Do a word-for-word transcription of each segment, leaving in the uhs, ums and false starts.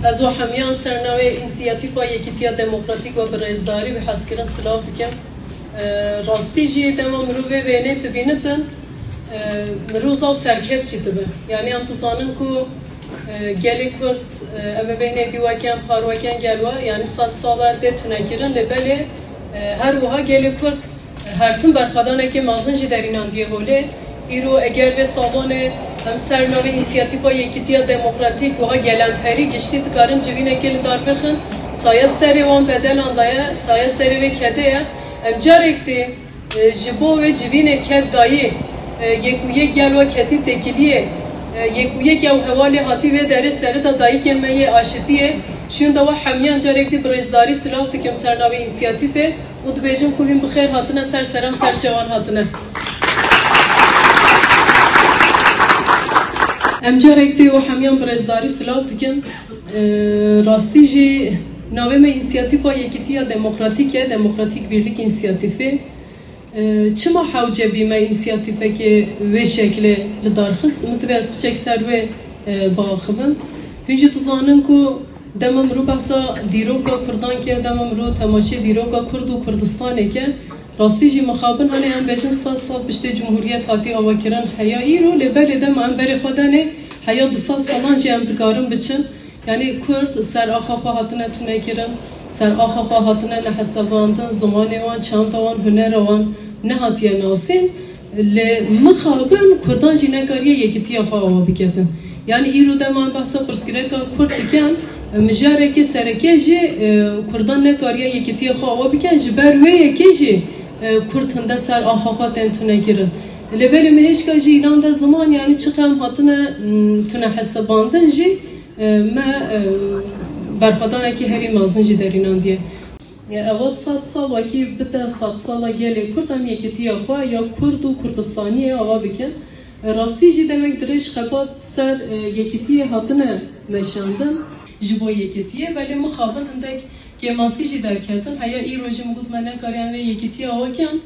Ez û hemiyan ser navê Însiyatîfa Yekîtiya Demokratîk we bi rêzdarî, bi hezkirin silav dikim. E, rastî jî dema mirov vê wênê dibînitin, e, mirov zaf serkeftî dibe. Yanî em dizanin ku, e, gelê Kurd, e, em ê bêhnê dî weke em par weke gel we, yanî sed sal e tê tunekirin, lê belê, e, her wiha gelê Kurd her tim berxwedaneke mezin jî derînandiye holê. Îro eger vê salonê em ser navê Însiyatîfa Yekîtiya Demokratîk wiha gelemperî giştî dikarin civînekê li dar bixin, saye serê wan bedelan daye, saye serê vê kedê ye. Em carek dî, e, ji bo wê civînê ked dayî, e, yek û yek gel we ketî têkiliyê, e, yek û yek ew hevalê hatî vê derê serida dayikên me yê aşitiyê. Şûnda we hemiyan carek dî bi rêzdarî silav dikim ser navê Însiyatîfê. Û dibêjim ku hûn bi xêr hatine ser seran ser çawan hatine. Em carek dî û hemiyan bi rêzdarî silav dikin. Ee, rastî jî navê me Însiyatîfa Yekîtiya Demokratîk e, Demokratîk Birlik Însiyatîfê. Ee, çima hewce bî me însiyatîfekê vê şeklê li dar xist? Min divê ez piçek ser wê, e, biaxivim. Hûn jî dizanin ku dema mirov behsa dîroka Kurdan ke, dema mirov temaşê dîroka Kurd û Kurdistanê ke, rastî jî mixabin hene em bêjin sed sal piştê Cumhuriyet hatî avakirin heya îro, lê belê dema em berê xwe denê heya du sed salan jî em dikarin biçin. Yanî Kurd ser axa xwe hatine tunekirin, ser axa xwe hatine nehesebandin, zimanê wan, çanda wan, hunera wan nehatiye nasîn. Lê mixabin Kurdan jî nekariye yekîtiya xwe ava biketin. Yanî îro dema em behsa pirsgirêka Kurd dikin, mijarekê sereke jî, e, Kurdan nekariye yekîtiya xwe ava bikin, ji ber wê yekê jî, e, Kurd hinde ser axa xwe tên tunekirin. Lê belê me hêşka jî înan de ziman, yanî çiqas em hatine, m, tunehesebandin jî, e, me, e, berxwedanekî herî mezin jî derînandiye. Ya, ev sed sal wekî bite sed sala gelê Kurd, em yekîtiya xwe ya Kurd û Kurdistaniyê ava bikin. Rastî jî demek dirêj xebat ser, e, yekîtiyê hatine meşandin ji bo yekîtiyê, belê mixabin hindek kêmasî jî derketin. Heya îro jî min got me nekariyan vê yekîtiya ava kin.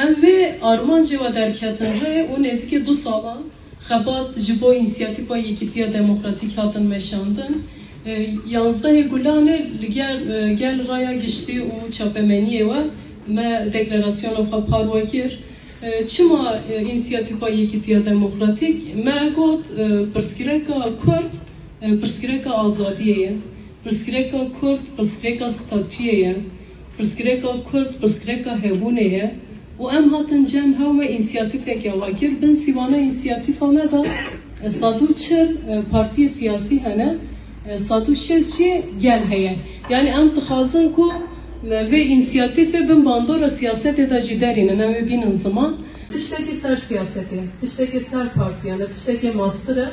Em vê armancê we derketin rê û nêzîkî du salan xebat ji bo Însiyatîfa Yekîtiya Demokratîk hatin meşandin. E, yanzdehê Gulanê li gel, e, gel raya giştî û çapemeniyê we me deklarasyona xwe par we kir. E, çima, e, Însiyatîfa Yekîtiya Demokratîk? Me got, e, pirsgirêka Kurd, e, pirsgirêka azadiyê ye. Pirsgirêka Kurd, pirsgirêka statuyê ye. Pirsgirêka Kurd, pirsgirêka hebûnê ye. Û em hatin cem hew me însiyatîfek ava kir. Bin sîvana însiyatîfa me de, e, sed û çil, e, partiyê siyasî hene, e, sed û şêst jî gel heye. Yanî em dixwazin ku, e, vê însiyatîfê bin bandora siyasetê de jî derînin, em ê bînin ziman. Tiştekî ser siyasetê, tiştekî ser partiyan e, tiştekî mastir e.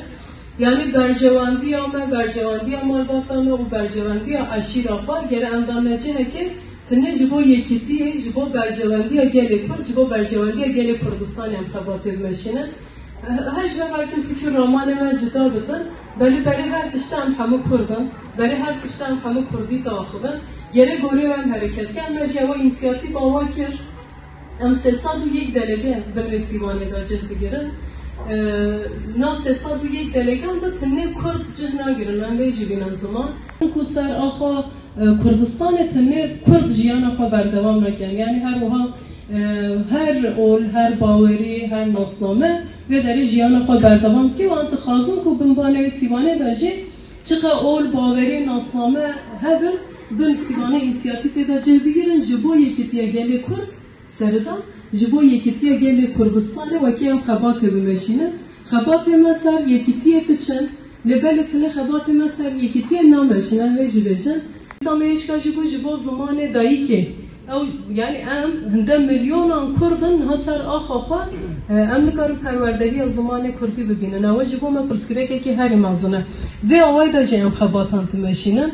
Yanî berjewendiya me, berjewendiya malbata me û berjewendiya eşîra xwe gere em dane cihekê, tenê ji bo yekîtiyê, ji bo berjewendiya gelê Kurd, ji bo berjewendiya gelê Kurdistanê em xebatê bimeşînin. He, he ji me belkim fikir ramanê me cida bitin, belê berê her tişta em hemû Kurd in, berê her tişta em hemû Kurdî diaxivin. Gere gorê em hereket kin, me jî ewa însiyatîf ava kir. Em sê sed û yek delege bin vê sîwanê de cih digirin. Ee, na sê sed û yek delegan de tenê Kurd cih nagirin, em vê jî bînin ziman. Ku ser axa, e, Kurdistanê tenê Kurd jiyana xwe berdewam nekin. Yanî her wiha, e, her ol, her bawerî, her nasname vê derê jiyana xwe berdewam dike û em dixwazin ku bin banê wê sîwanê de jî çiqa ol, bawerî, nasname hebin, bin sîwanê însiyatîfê de cih bigirin, ji bo yekîtiya gelê Kurd serida ji bo yekîtiya gelê Kurdistanê wekî em xebatê bimeşînin. Xebatê me ser yekîtiyê piçin, lê belê tenê xebatê me ser yekîtiyê nameşînin, em vê jî bêjin. Dîsa me hêşka jî got ji bo zimanê dayikê. Ew, yanî em hinde milyonan Kurd in, niha ser axa xwe, e, em nikarin perwerderiya zimanê Kurdî bibînin. Ew ji bo me pirsgirêkekî herî mezin e. Vê awayî de jî em xebatan dimeşînin.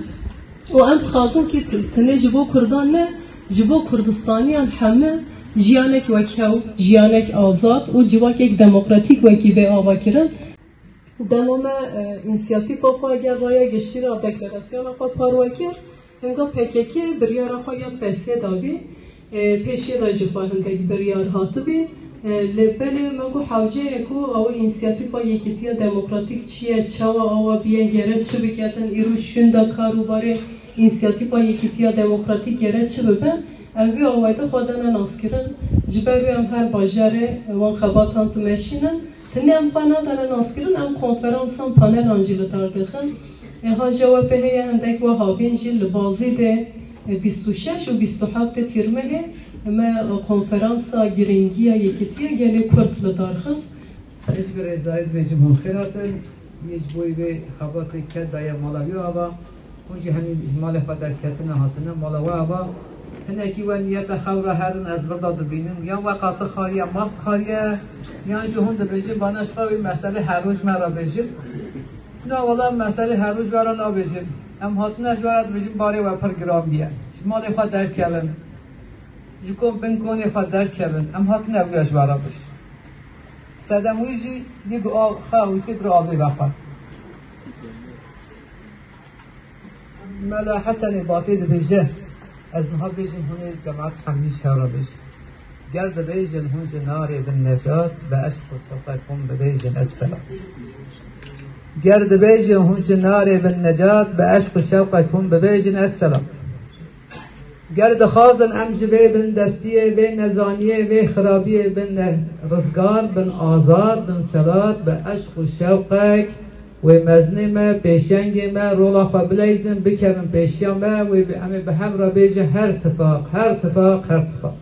Û em dixwazin kî tu-, tenê ji bo Kurdan ne, ji bo Kurdistaniyan heme jiyanek wekhew, jiyanek azad û civakek demokratîk wekî bê avakirin. Dema me, e, însiyatîfa xwe gel raya giştî re deklarasyona xwe parve kir, hinga P K K biryara xwe ya P S dabî. E, pêşiyê de jî xwe hindek biryar hatibî. Lê belê me got hewce ye ku ew însiyatîfa Yekîtiya Demokratîk çi ye, çawa awa biye, gere çi biketin, îro şûnda kar û barê însiyatîfa Yekîtiya Demokratîk gere çi bibe, em vê awayî de xwe dane naskirin. Ji ber wê em her bajarê wan xebatan dimeşînin. Tenê em xwe nadane naskirin, em konferansan, panelan jî li dar dixin. E, ha J W P heye, hindek we habîn jî li Bazîdê, e, bîst û şeş û bîst û heftê Tîrmehê me, e, konferansa giringiya Yekîtiya Gelê Kurd li dar xist. Ez ji rêzdarî dibêjim hûn xêr hatin. Yê ji bo vê xebatê ket daye mala wî ava. Hûn jî hemî ji malê xwe derketine hatine mala we ava. Hinekî we niyeta xew re herin ez vir de dibînim. Yan we qatî xariye, mast xariye, yan jî hûn dibêjin bana ji xwe wê meselê her roj me re bêjin. Na wela meselê her roj we re nabêjin. Em hatine ji we re dibêjin barê we pir giran bûye. Ji malê xwe derkevin. Ji kon bin konê xwe derkevin. Em hatine wîya ji we re bêjin. Sedem wî jî yê ku av xwe awîtî bir avê vexwe. Mela Hesenê Batê dibêje, ez niha bêjim hûn ê cemaet hemî şer re bêjin. Ger dibêjin hûn ji narê bin nejat, bi eşq û şewqek hûn bibêjin esselam. Ger dibêjin hûn ji narê bin necat, bi eşq û şewqek hûn bibêjin esselam. Ger dixwazin em ji vê bindestiyê, vê nezaniyê, vê xirabiyê bin rizgar, bin azad, bin selat, bi eşq û şewqek wê mezinê me, pêşengê me, rola xwe bileyzin, bikevin pêşiya me, wê bi, em ê bi hev re bêjin her tifaq, her tifaq, her tifaq.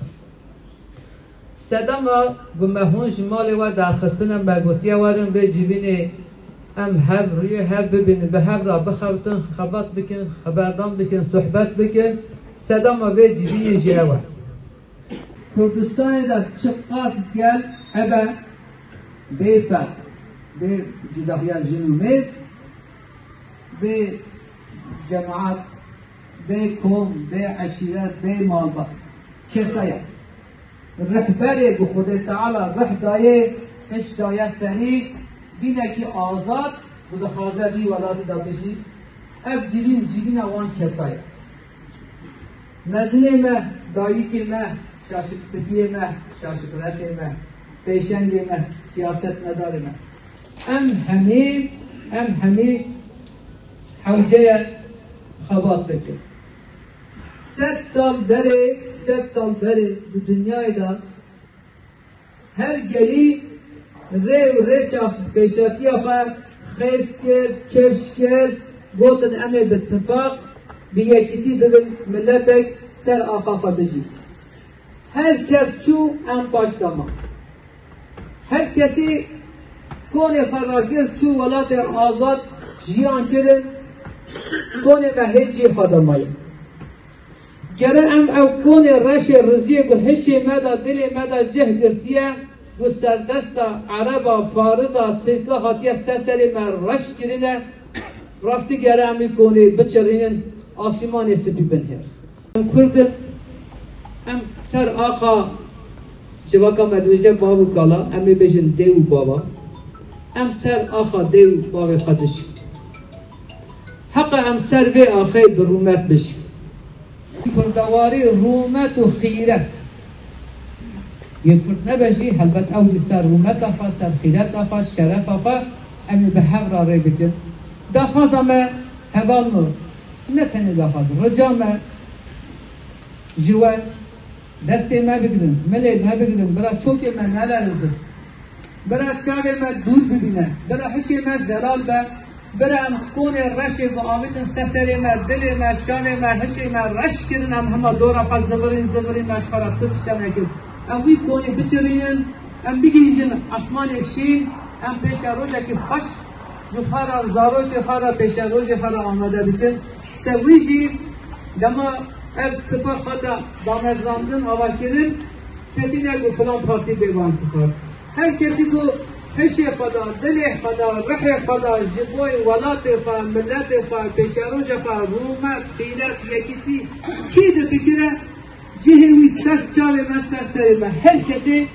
Sedema ku me hûn ji malê we derxistine, me gotiye werin vê civînê em hev rûyê hev bibînin, bi hev re bixebitin, xebat bikin, xeberdan bikin, sohbet bikin. Sedema vê civînê jî ew e. Kurdistanê de çiqas gel hebe bê ferq, bê cudahiya jin û mêr, bê cemaat, bê kom, bê eşîret, bê malbat, kesaya. Rehberê ku Xwedê Teala reh dayê, hiş daye serî, dînekî azad ku dixwaze vî welatî de bijî. Ev civîn civîna wan kesa ye. Mezinê me, dayikê me, şaşik spiyê me, şaşik reşê me, pêşengê me, siyasetmedarê me. Em hemî, em hemî hewce ye xebat bikin. Sed sal berê, sed sal berê di dinyayê de her gelî rê û rêça pêşatiya xwe xêz kir, kifş kir, gotin em ê bi tifaq, bi yekîtî bibin miletek ser axa xwe bijî. Her kes çû, em paş de ma. Her kesî konê xwe rakir, çû welatê azad jiyan kirin, konê me hê cihê xwe de maye. Gere em ew konê reşê riziyê ku hişê me de, dilê me de cih girtiye, ku serdesta ereba, fariza, tirka hatiye ser serê me reş kirine, rastî gere em wî konê biçirînin, asîmanê spî bin hêr. Em Kurd in, em ser axa civaka me dibêje bav û kala, em ê bêjin dê û bava. Em ser axa dê û bavê xwe dijîn. Heqa em ser vê axê bi rûmet bijîn. Kurdewarî rûmet û xîret. Yê Kurd nebe jî, helbet ew jî ser rûmeta xwe, ser xîreta xwe, şerefa xwe, em ê bi hev re rê bikin. Daxwaza me hevalno, ne tenê daxwaz, rica me ji we, destê me bigirin, milê me bigirin, bira çokê me nelerizin. Bira çavê me dûr bibîne, bira hişê me zelal be, bira em konê reşê biavêtin ser serê me, dilê me, çavê me, hişê me reş kirin, em hema dora xwe zivirîn, zivirîn, me ji xwe re tu tişte nekin. Em wî konê biçirînin, em bigihîjin esmanê şîn, em pêşerojekî xweş ji xwe re, zarokê xwe re, pêşerojê xwe re amade bikin. Sewî jî dema ev tifa xwe de damezrandin, ava kirin, kesî negu filan partî bê van tifaq. Her kesî ku hişê xwe da, dilê xwe da, rihê xwe da ji bo welatê xwe, miletê xwe, pêşerojê xwe, rûmet, xîret, yekîtî kî difikire, cihê wî ser çavê me, ser serê me. Her kesê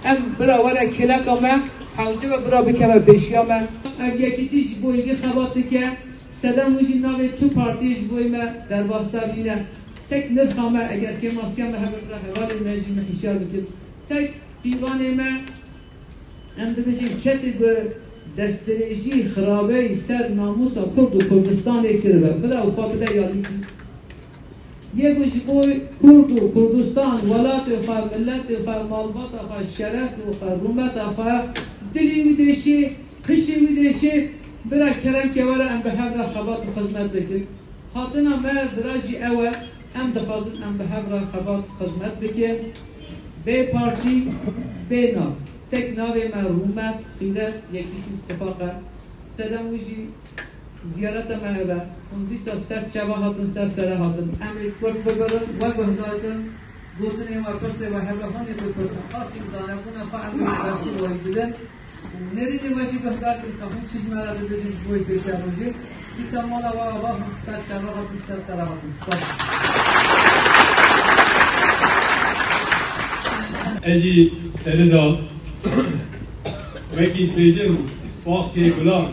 em bira were kêleka me, hewce be bira bikeve pêşiya me. Ev yekîtî ji bo yekî xebat dike, sedem wî jî navê tu partiyê ji bo me derbasdar nîne. Tek nirxa me, eger kêmasiya me hebe bira hevalê me jî me hişyar bikin. Tek Pîvanê me, em dibêjin kesê ku destdirêjî xirabeyî ser namûsa Kurd û Kurdistanê kiribe, bila û xwe bide yalîkî. Yê ku ji bo Kurd û Kurdistan, welatê xwe, miletê xwe, malbata xwe, şeref û xwe, rûmeta xwe, dilê wî dêşê, qişê wî dêşê, bira kerem ke were em bi hev re xebat û xizmet bikin. Hatina me vira jî ew e, em dixwazin em bi hev re xebat xizmet bikin. Bê partî, bê nav. Tek navê me rûmet, xîret, yekîtî, tifaq e. Sedem wî jî ziyareta me ev e. Hûn dîsa ser çava hatin, ser sere hatin. Em ê kurd bibirin, we guhdar kin. Gotinê we, pirsê we hebe hûn ê bipirsin. Qasî û zanebûna xwe em ê berxwe wayî bidin. Nêrînê we jî guhdar kin, ka hûn çi ji me re dibêjin ji bo wê pêşerojê. Dîsa mala we ava hûn ser çava hatin, ser sere hatin. Spas. Ez jî serê de wekî dibêjim, baxçeyê gulan,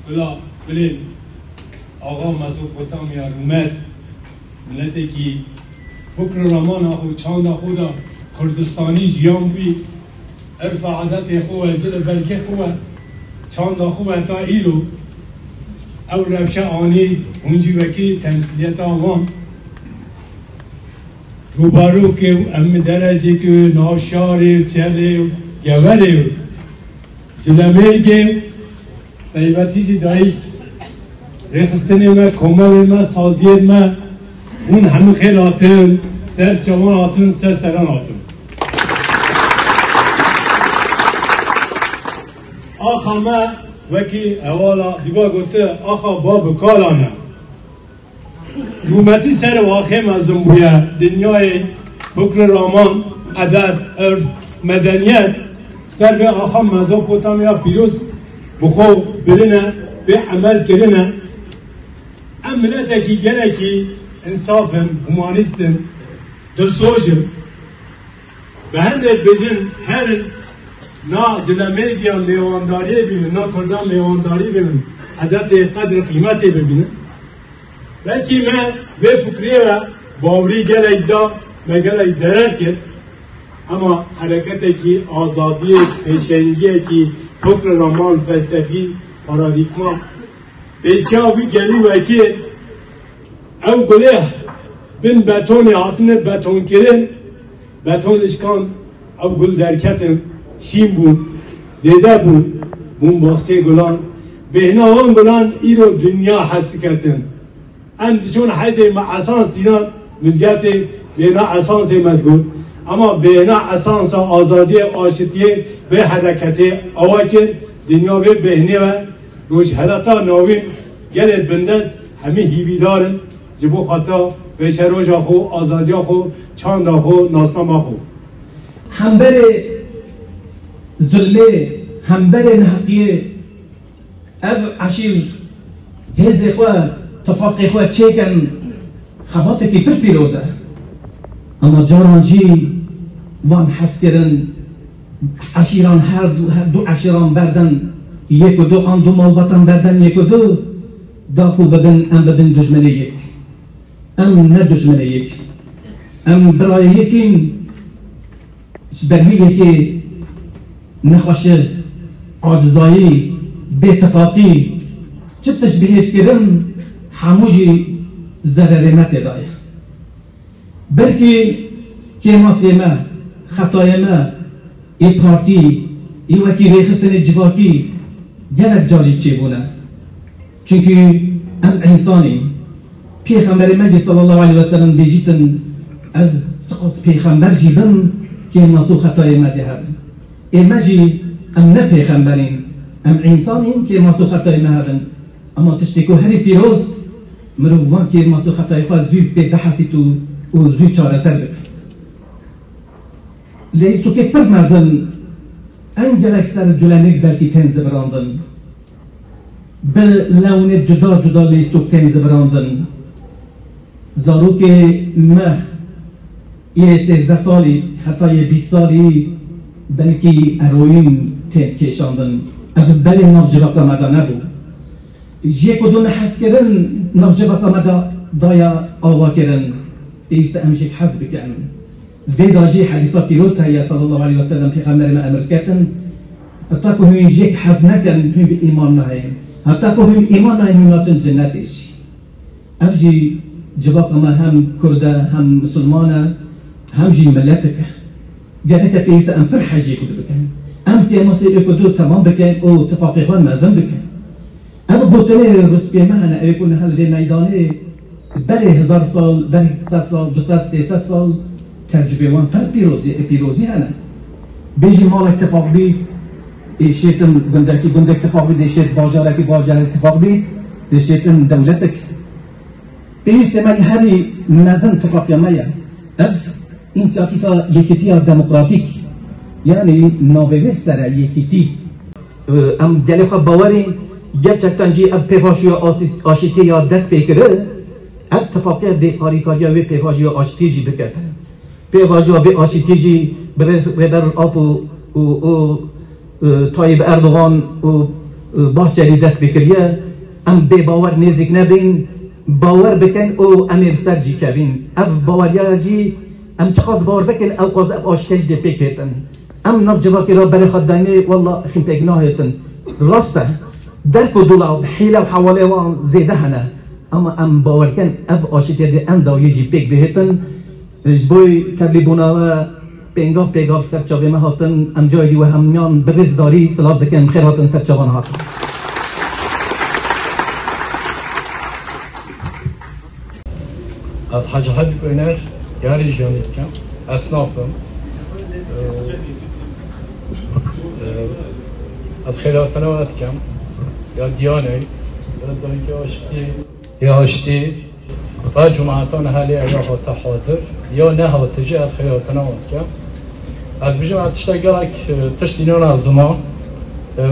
gula gulên axa Mezopotamya rûmet, miletekî fikr û ramana xwe, çanda xwe de Kurdistanî jiyan bûyî, erf û adetê xwe we, cil û belgê xwe we, çanda xwe we ta îro ew rewşe anî, hûn jî wekî temsîliyeta wan. Rûbarokê û em derecê ku nav şarê û çelê û geverê û cilemêrgê û taybetî jî dayîk, rêxistinê me, komelê me, saziyên me, hûn hemû xêr hatin, ser çavan hatin, ser seran hatin. Axa me wekî hevala dîba gote, axa ba bi kalan e. Rûmetî ser û axê mezin bûye, dinyayê fikr û raman, edet, erf, medeniyet ser vê axa Mezopotamya pîroz bi xwe birine, vê emel kirine. Em miletekî gelekî însaf in, humanîst in, dilsoz in. Bi hindê dibêjin, herin na cilemêrgiya mêwandariyê bînin, na kurdan mêwandarî bînin, edetê qedr û qîmetê bibînin. Belkî me vê fikrê re bawerî gelek da, me gelek zerer kir. Ema hereketekî azadiyê, pêşengiyekî fikr û raman, felsefî, paradîgma pêşiya wî gelî wekî ew gulê bin betonê hatine betonkirin, beton lişkan, ew gul derketin, şîn bûn, zêde bûn, bûn baxçeyê gulan. Bêhna wan gulan îro dinya hes diketin. Em diçûn hecê me esans tînan, mizgeftê bêhna esansê me digot. Ema bêhna esansa azadiyê, aşitiyê vê hereketê awa kir, dinya vê bêhnê ve. Rojhilata Navîn gelê bindest hemî hîvîdar in ji bo xata pêşeroja xwe, azadiya xwe, çanda xwe, nasnama xwe. Hemberê zulmê, hemberê neheqiyê ev eşîr hêzê xwe, tifaqê xwe çêkin, xebatekî pir pîroz e. Ema caran jî van hezkirin, eşîran her du, her du eşîran berden yek û du, an du malbatan berden yek û du, da ku bibin, em bibin dijminê yek. Em ne dijminê yek. Em birayê yekîn. Ji ber wî yekê nexweşi, acizayî, bêtifaqî, çi tişt bi hêv kirin, hemû jî zererê me tê de ye. Belkî kêmasê me, xetayê me, ê partî, ê wekî rêxistinê civakî gelek carî çêbûne. Çimkî em însan in. Pêxemberê me jî sallallahu aleyhi ve sellem bêjîtin, ez çiqas pêxember jî bim, kêmas û xetayê me dê hebin. Ê me jî, em ne pêxember in, em însan in, kêmas û xetayê me hebin. Ema tiştê ku herî pîroz, mirov van kêmas û xetayê xwe zû pê bihesît û, û zû çareser bike. Leyîstokê pir mezin, en gelek ser culemêrg belkî tên zivirandin. Bi lewnê cuda cuda leyîstok tên zivirandin. Zarokê me yê sêzdeh salî heta yê bîst salî belkî eroîn tên kêşandin. Ev berê nav civaka me de nebû. Ji yek û du neheskirin nav civaka me de daye avakirin. Pêwîst e em jêk hez bikin. Vê de jî hedîsa pîroz heye, sallallahu aleyhi ve sellem, Pêxemberê me emir diketin, heta ku hûn yek hez nekin, hûn bi îman nayên. Heta ku hûn îman nayên, hûn naçin cinnetê jî. Ev jî civaka me hem Kurd e, hem Misilman e, hem jî miletik e. Gereke pêwîst e em pir hej yê ku bikin. Em têmasê ê ku du temam bikin û tifaqê xwe mezin bikin. Ev gotinê rispiyê me hene, ew ku niha li vê meydanê berê hezar sal, berê sed sal, du sed, sê sed sal tecrûbê wan pir pîrozî, pîrozî hene. Bêjî malek tifaq bî, ê şêtin gundekî, gundek tifaq bî, dê şêt bajarekî, bajarek tifaq bî, dê şêtin dewletek. Pêwîstê me herî mezin tifaqiya me ye. Ev însiyatîfa yekîtiya demokratîk, yanî navê wê ser e yekîtî. Em gelê xwe bawerîn, gerçekten jî ev pêvajoya asî-, aşîtî ya dest pê kiri, ev tifaqiya dê alîkariya wê pêvajoya aşîtî jî bike. Pêvajoya vê aşîtî jî birêz Rêber Apo û, û, û, e, Tayyip Erdogan û, e, Bahçelî dest pê kiriye. Em bê bawer nêzîk nebin, bawer bikin û em ê bi ser jî kevin. Ev baweriya jî em çiqas bawer bikin, ew qas ev aşîtî jî dê pêk hêtin. Em nav civakê re berê xwe dayne, wella xîm pêk nahêtin. Rast e, derk û dola bi hîle û hewalê wan zêde hene. Ama em bawer kin ev aşîtî dê em dawiyê jî pêk bihêtin. Ji bo tevlîbûna we pêngav pêgav ser çavê me hatin. Em carê dî we hemiyan bi rêzdarî silav dikin. Bi xêr hatin ser çavan hatin. Ez Hacı Habib Öner, yarî jiyanê dikim. Esnaf im. Ee, e, ez xêrhatina we dikim. Ya Diyanê, ya Dengê Aştî, ya Aştî. Va cumata niha lê eya hate hazir, ya nehate jî ez xêrhatina we dikim. Ez bijim, ev tiştek gelek, e, tiştî nana ziman, e,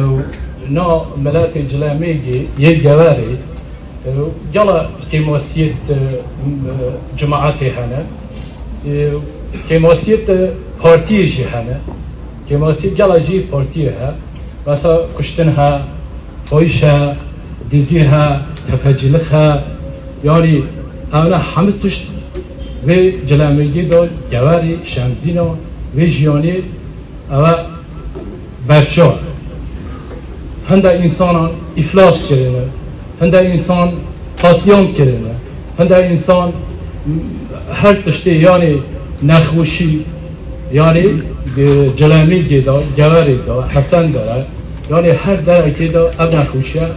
na miletê Cilemêgê yê Geverê, e, gela kêmasiyêt, e, m-, e, cemaetê hene. E, kêmasiyêt, e, partiyê jî hene. Kêmasiyêt gela jî partiyê he. Mesela kuştin he, fahîş he, dizî he, tefecîlik he. Yanî evne hemî tişt vê Cilemêgê de Geverê, Şemzîna, vê jiyanê ev e berçav. Hinde însanan îflas kirine, hinde însan qatliyam kirine, hinde însan her tiştê, yanî nexweşî, yanî, e, Cilemêgê de, Geverê de, Hesendere, yanî her derekê de ev nexweşiye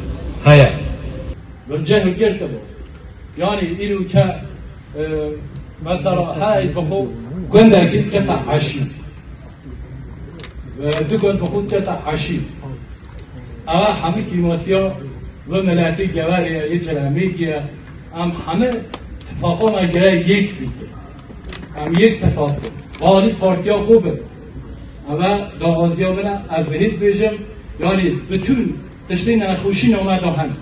heye. Bi cehil girtibû. Yanî îro ke, e, mesela hey bixwe gundekî dikete eşîr. E, du gund bixwe dikete eşîr. Ewa hemî kêmasiya ve miletî Geverê ye, yê Cilemêgê ye. Em hemî tifaqa me gere yek bîtin. Em yek tifaq bin. Balî partiya xwe bin. Ewa daxwaziya min e, ez vê hêt bêjim. Yanî bütün tiştê nexweşî name de hene.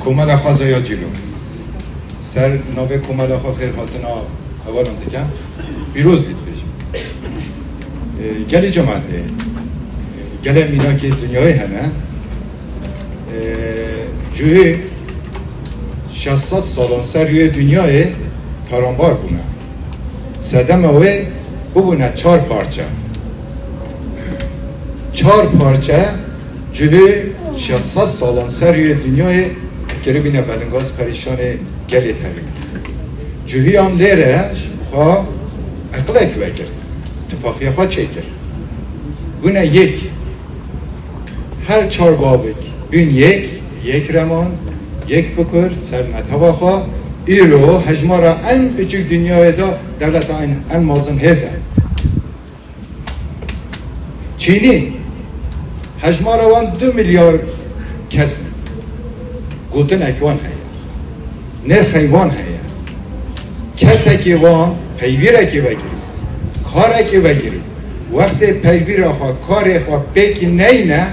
Komela Xwezaya Cîlo. Ser navê komela xwe xêrhatina hevalan dikim. Pîroz bît bêjim. Gelê cemaetê, gelê mînakê dinyayê hene. Cihê şeş sed salan ser rûyê dinyayê taranbar bûne. Sedema wê bibûne çar parçe. Çar parçe cihê şeş sed salan ser rûyê dinyayê kiribîne belingaz, perîşanê gelê herî. Cihîyan lê re ji xwe eqilek vegirt, tifaqiya xwe çêkir. Bûne yek. Her çar bavek bûn yek, yek reman, yek fikir, ser netewa xwe. Îro hejmara en biçûk dinyayê de dewleta en, en mezin hêz e. Çînî, hejmara wan du milyar kes in. Gotinek wan heye. Nirxê wan heye. Kesekî wan peywîrekî vegirît, karekî vegirît. Wextê peywîra xwe, karê xwe pêkî neyne,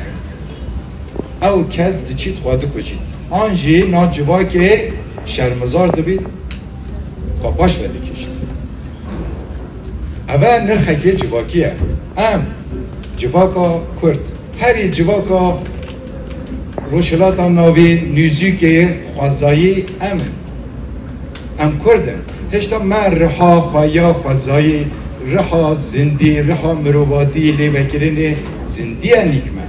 ew kes diçît xwe dikujît. An jî na civakê şermizar dibît, xwe paş vedikişt. Eve nirxekê civakî ye. Em, civaka Kurd, herî civaka Rojhilata Navîn, nêzîkê xwezayî em in. Em Kurd in. Hêşta me riha xwe ya xwezayî, riha zindî, riha mirovatî, lêvekirinê zindiye nîk me.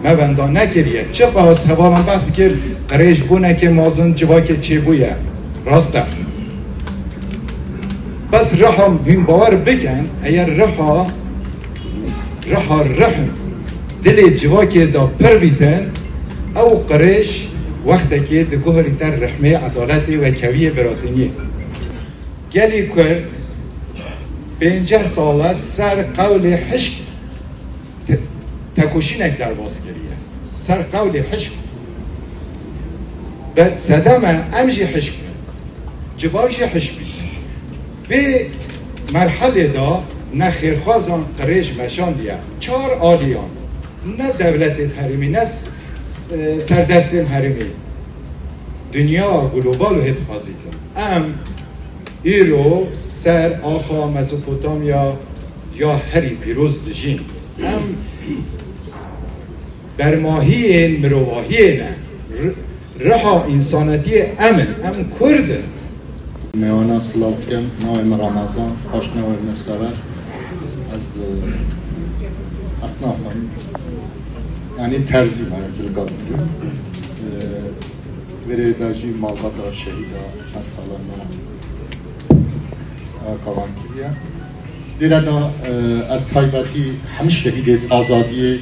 Me wenda nekiriye. Çiqas hevalan behs kir, qirêj bûnekê mezin civakê çêbûye. Rast e. Bes riha hûn bawer bikin, eger riha, riha rihn dilê civakê de pir bîtin, ew qirêj wextekê diguherîte rihmê, edaletê, wekeviyê, biratiniyê. Gelî Kurd pênceh sal e ser qewlê hişk te-, tekoşînek derbas kiriye. Ser qewlê hişk. Be-, sedem e, em jî hişk bin. Civak jî hişk bî. Vê merhelê de nexêrxwazan qirêj meşandiye. Çar aliyan. Ne dewletê herêmî, ne s-, s-, serdestên herêmî. Dinya global û hê dixwazîtin. Em îro ser axa Mezopotamya ya herî pîroz dijîn. Em bermahiyên mirovahiyê ne. R-, riha însanetiyê em in. Em Kurd in. Mêwana silav dikim. Navê min Ramazan, paşnavê min Sever. Ez, e, esnaf im. Yanî terzî me, ez li gad dikim. E, Vê rê de jî malbata şehîda çend sala me kavan kiriye. Dêre de, e, ez taybetî hemî şehîdê azadiyê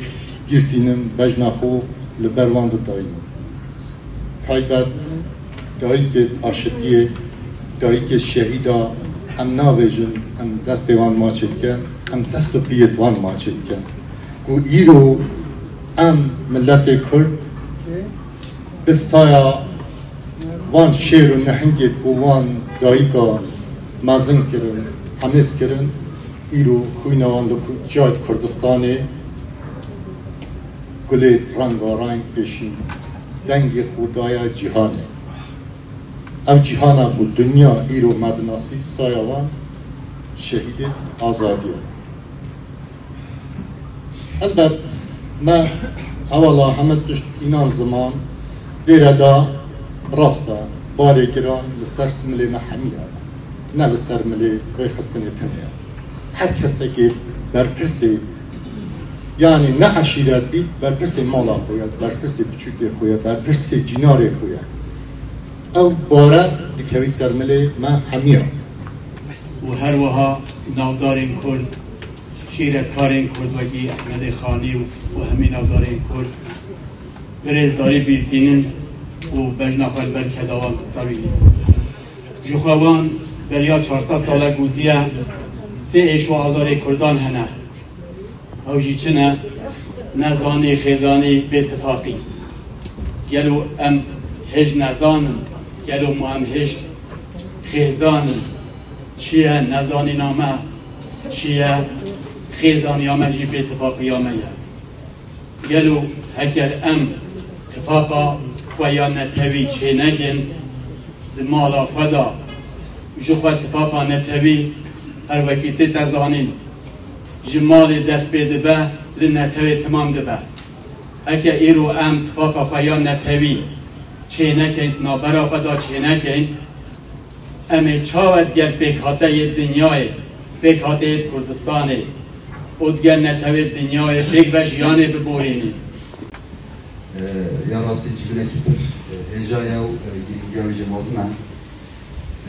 girtînim bejna xwe li ber wan didayînim. Taybet dayikê aşitiyê, dayikê şehîda em navêjin, em destê wan maçê dikin, em dest û piyê wan maçê dikin. Ku îro em miletê Kurd bi saya van şêr û nehingê ku van dayika mezin kirin, hemêz kirin, îro xwîna wan li ku-, cihayê Kurdistanê gulê rengareng pêşîn dengê xwe daye cîhanê. Ev cîhana ku dinya îro me dinasî saya wan şehîdê azadiyê. Helbet me hewala heme tişt înan ziman dêre da rast e, barê giran li ser milê me hemî ye, ne li ser milê rêxistinê tenê ye. Her kesekê berpirsê, yanî ne eşîret bî, berpirsê mala xwe ye, berpirsê biçûkê xwe ye, berpirsê cînarê xwe ye. Ew bare dikevî ser milê me hemî ye. Û her wiha navdarên Kurd, şîretkarên Kurd wekî Ehmedê Xanî û, û hemî navdarên Kurd bi rêzdarî bîr tînin û bejna xwe li ber keda wan tevînin. Ji xwe wan beriya çar sed salek gotiye, sê êş û azarê Kurdan hene. Ew jî çi ne? Nezanî, xêzanî, bêtifaqî. Gelo em hêj nezan in? Gelo ma em hêj xêzan in? Çi ye nezanîna me? Çi ye xêzaniya me jî bêtifaqiya me ye? Gelo heger em tifaqa xwe ya netewî çênekin, di mala xwe de ji xwe tifaqa netewî, her wekî tê te zanîn, ji malê dest pê dibe, li netewê timam dibe. Heke îro em tifaqa xwe ya netewî çênekin, navbera xwe de çênekin, em ê çawa digel pêkhateyê dinyayê, pêkhateyê Kurdistanê û digel netewê dinyayê pêk ve jiyanê biborînin? E, ya rastî civînekî pir, e, hêja ye û, e, girîngiya wî jî mezin e.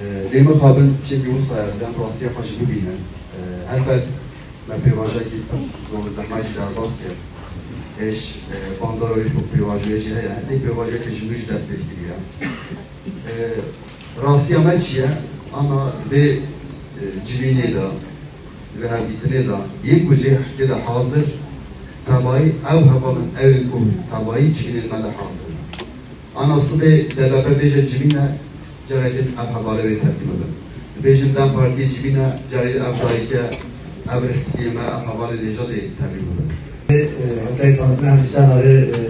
E, lê mixabin tiştekî wisa ye, em rastiya xwe jî bibînin. E, helbet me pêvajoyekî pir zor û zehmet jî derbas kir. Hêj, e, bandora wê pêvajoyê jî heye, lê pêvajoyekê ji nû jî dest pê kiriye. E, rastiya me çi ye? Ana vê, e, civînê de, vê hevdîtinê de, yên ku jê tê de hazir, tebayî ew hevalin, ew ên ku tebayî civînên me de hazir in. Ana sibê D B P bêje civîne, carê din ev hevalê wê tevlî bibin. Dibêjin DEM Partiyê civîne, carê din ev dayike, ev ristîkê me, ev hevalê Nêjadê tevlî bibin. E, heta tanıtma hem sana ve, e,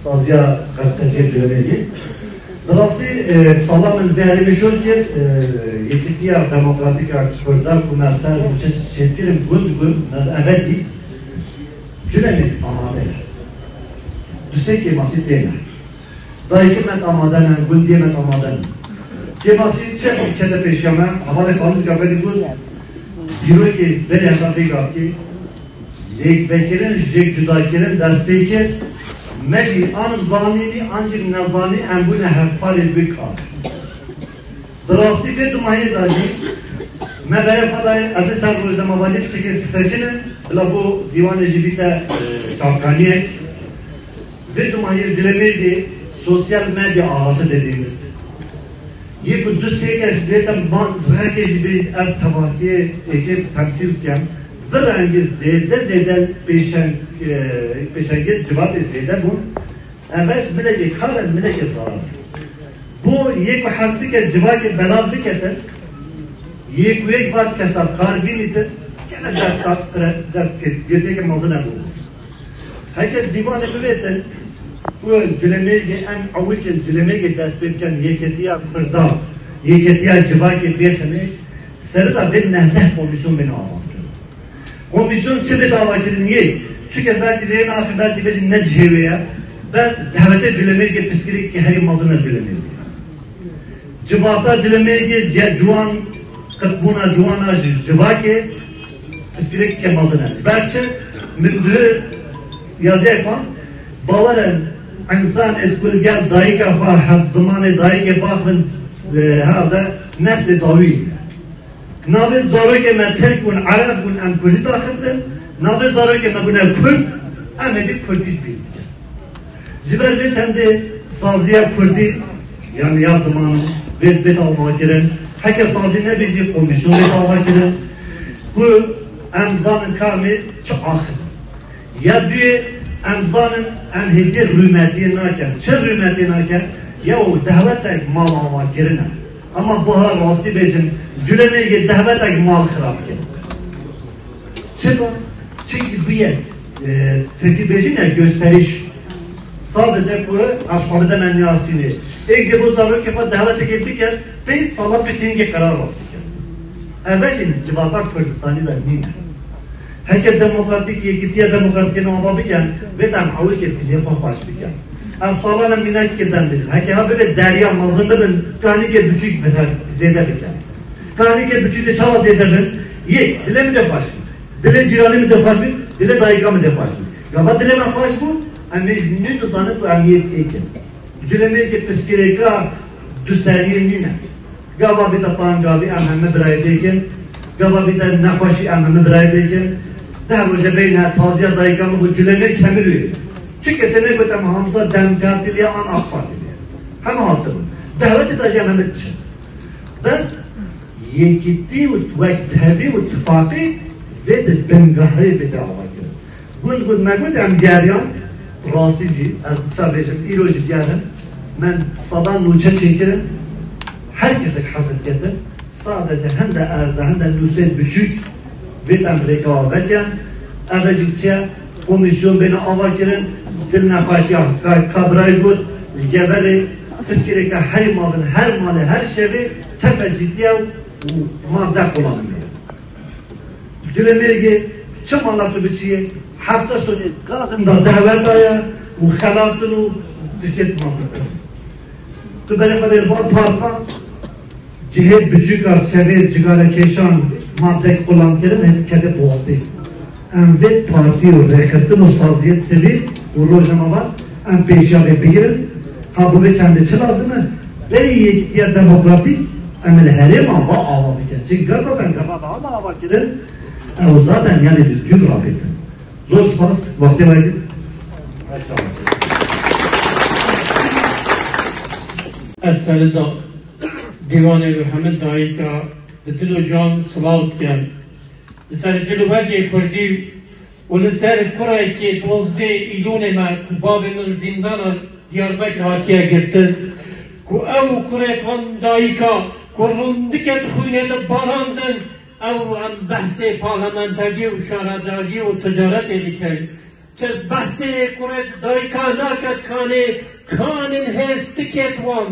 saziya gazeteciye dönemeli. Bi rastî, e, sala min vê herêmê şol kir, e, Yekîtiya Demokratîk a Kurdan ku me ser nûçe çêkirin gund gund, me eve dît, cile min amade ye. Du sê kêmasî têne. Dayikê me amade ne, gundiyê me amade ne. Kêmasî çi kete pêşiya me, hevalê Xalîs Gaberî got, dîrokê berê heta vê gavkê, yekvekirin, yek cudakirin dest pê kir, me jî an zanînî, an jî nezanî, em bûne hevpalê bi kar. Di rastî vê dumahiyê de jî, me berê xwe dayê, ez ê ser rojnamevanî piçekê sipekinim, bila bo dîwanê jî bîte, e, çavkaniyek. Vê dumahiyê Culemêrgê sosyal medya ağası dediğimiz. Yê ku du sê kes bête ma rengê jî bê ez tevahiyê êkê temsîl dikem. Bi rengî zêde zêde pêşeng-, e, pêşengê civatê zêde bûn. Ev ji milekê kar e, milekê zarar. Bo yê ku hez bike civakê belav biketin, yê ku yek vat kesa kar bînîtin, gene desta pire-, dest girtiyeke mezin e bo. Heke dîwanê bivêtin, ku Culemêrgê em ewilkê Culemêrgê dest pê bikin, yeketiya Kurda, yeketiya civakê bêxinê, serida vê neh deh komîsyon bên ava kirin. Komîsyon çi bê dava kirin yek, çi kes belkî lê naxin, belkî bêjin ne cihê wê ye, bes dehwetê Culemêrgê piskirêkî herî mezin e Culemêrgê. Civata Culemêrgê ge-, ciwan, qitbûna ciwana ji civakê piskirêkî ke mezin e. Ji ber çi? Min di yaziyek xwend, bawer e, însan ê ku li gel dayika xwe, heft zimanê dayikê baxivin, e, herhalde neslê dawî ye. Navê zarokê me Tirk bûn, Ereb bûn, em Kurdî daxistin. Navê zarokê me bûne Kurd, em êdî Kurdî ji bîr dikin. Ji ber vê çendê saziya Kurdî, yanî ya ziman, vê, vê dava kirin. Heke sazî nebî jî komîsyon vê dava kirin. Ku em zanin ka em ê çi axivin. Ya duyê, em zanin, em hêdî rûmetiyê nakin. Çi rûmetiyê nakin? Ya û dehwetek mal ava kirine. Ama buha rastî bêjin, Culemêrgê dehwetek mal xirab kirin. Çima? Çimkî bûye, e, tirkî bêjin ya gösteriş. Sadece ku ez xwe bideme niyasînê. Êk dê bo zarokê xwe dehwetekê bikin, pênc sala piştî hingê qerar razî kin. Ev jî civata Kurdistanî de nîne. Heke demokratîk, yekîtiya demokratîkê nava bikin, vê dem ewilkê dilê xwe xweş bikin. Ez salan e mînakê dem bêjim. Heke ha bibe derya mezin bibin, kanîkê biçûk biher zêde bikin. Kanîkê biçûkê çawa zêde bin? Yek, dilê min dê xweş bin. Dilê cîranê min dê xweş bin, dilê dayika min dê xweş bin. Gava dilê me xweş bû, em ê ji nû dizanin ku em yek êk in. Culemêrgê piskirêka duseriyê nîne. Gava bîte tangavî em hemî birayê dêkin. Gava bîte nexweşî em hemî birayê dêkin. Deh roje beyne taziya dayika min got Culemêrg hemî wê. Çi kesê negot em hamza Dem Partî lê an AK Partî lê. Hemî hatibûn. Dehwetê de jî em hemî diçin. Bes yekîtî û wektevî û tifaqî vê di bingehê bide ava kirin. Gund gund me got em geriyan, rastî jî, ez disa bêjim, îro jî gerim, me seda nûçe çêkirin, her kesek hez diketin, sadece hinde erde, hinde nûsên biçûk vê dem rêka vekin, ev jî çi ye, komîsyon bêne ava kirin, dil nexweşiya ka, ka birayê got, li geverê piskirêka herî mezin, her malê, her şevê tefe cîtiye û madde kullanılmıyor. Culemêrgê çi mala tu biçiyê, hefte sonê gazin da dehweta ye û xelatin û tiştê tu masa. Tu berê xwe dê li bar parka, cihê biçûka şevê cigarekêşan madde kullan kirin, hêt kete boğaztê. Em vê partî û rêxistin û saziyet sivîl û rojnamevan em pêşiya vê bigirin. Ha bo vê çendê çi lazim e? Berî yekîtiya demokratîk em li herêma va ava bikin. Çi gava zaten gava va ava kirin. Ew zaten yanî li dûv rabêtin. Zor spas, wextê we girt. Ez serida dîwanê bi hemî dayika bi dil û can silav dikim. Li ser cil û bergê kurdî û li ser kurekê dozdê îlûnê me ku bavê min li zîndana Diyarbekir hatiye girtin, ku ew û kurê wan dayika ku rindikê di xwînê de barandin, ew em behsê parlamenteriyê û şaredariyê û ticaretê dikin. Kes behsê kurê dayika naket kanê, kanên hêstikê wan.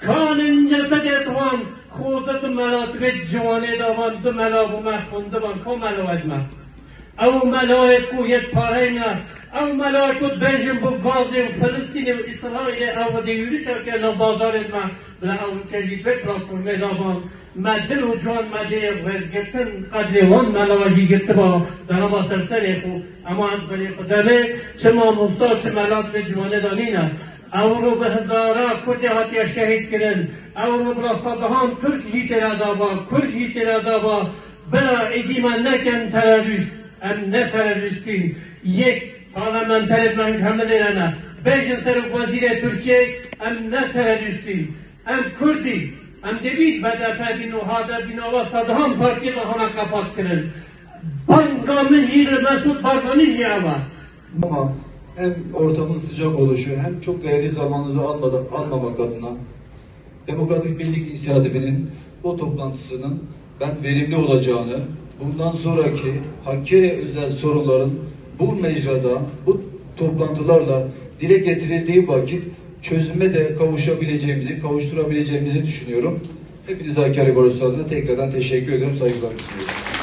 Kanên cesedê wan xoze di mela, di vê ciwanê de wan di mela bû me xwendibûn, ko mela wek me. Ew melayê ku yek pareyne, Ew mela ku dibêjin bi Gazê û Filistînê û Îsraîlê ew dê yûrişa ke nav bazarê me, bila ew ke jî vê platformê de ban, me dil û ciwan me dê rêzgirtin, qedrê wan mela jî girtiba, derama ser serê xwe. Ema ez berê xwe demê, çi mamosta, çi mela di vê ciwanê de nîne. Ewro bi hezara Kurdê hatiye şehîd kirin. Ewro bila sedehan Tirk jî têra daba, Kurd jî têra daba. Bila êdî me nekin terorîst. Em ne terorîstîn. Yek parlamenterê me hemilê re ne. Bêjin serokwezîrê Tirkiyê, em ne terorîstîn. Em Kurdî. Em dê bîn B D P bîn û H D P bîn, ava sedehan partiyê de hana qepat kirin. Banga min jî li Mesûd Barzanî jî ev e. Ama hem ortamın sıcak oluşu hem çok değerli zamanınızı almadan, almamak adına Demokratik Birlik İnisiyatifi'nin o toplantısının ben verimli olacağını, bundan sonraki Hakkari'ye özel sorunların bu mecrada, bu toplantılarla dile getirildiği vakit çözüme de kavuşabileceğimizi, kavuşturabileceğimizi düşünüyorum. Hepinize Hakkari Barosu adına tekrardan teşekkür ediyorum, saygılarımı sunuyorum.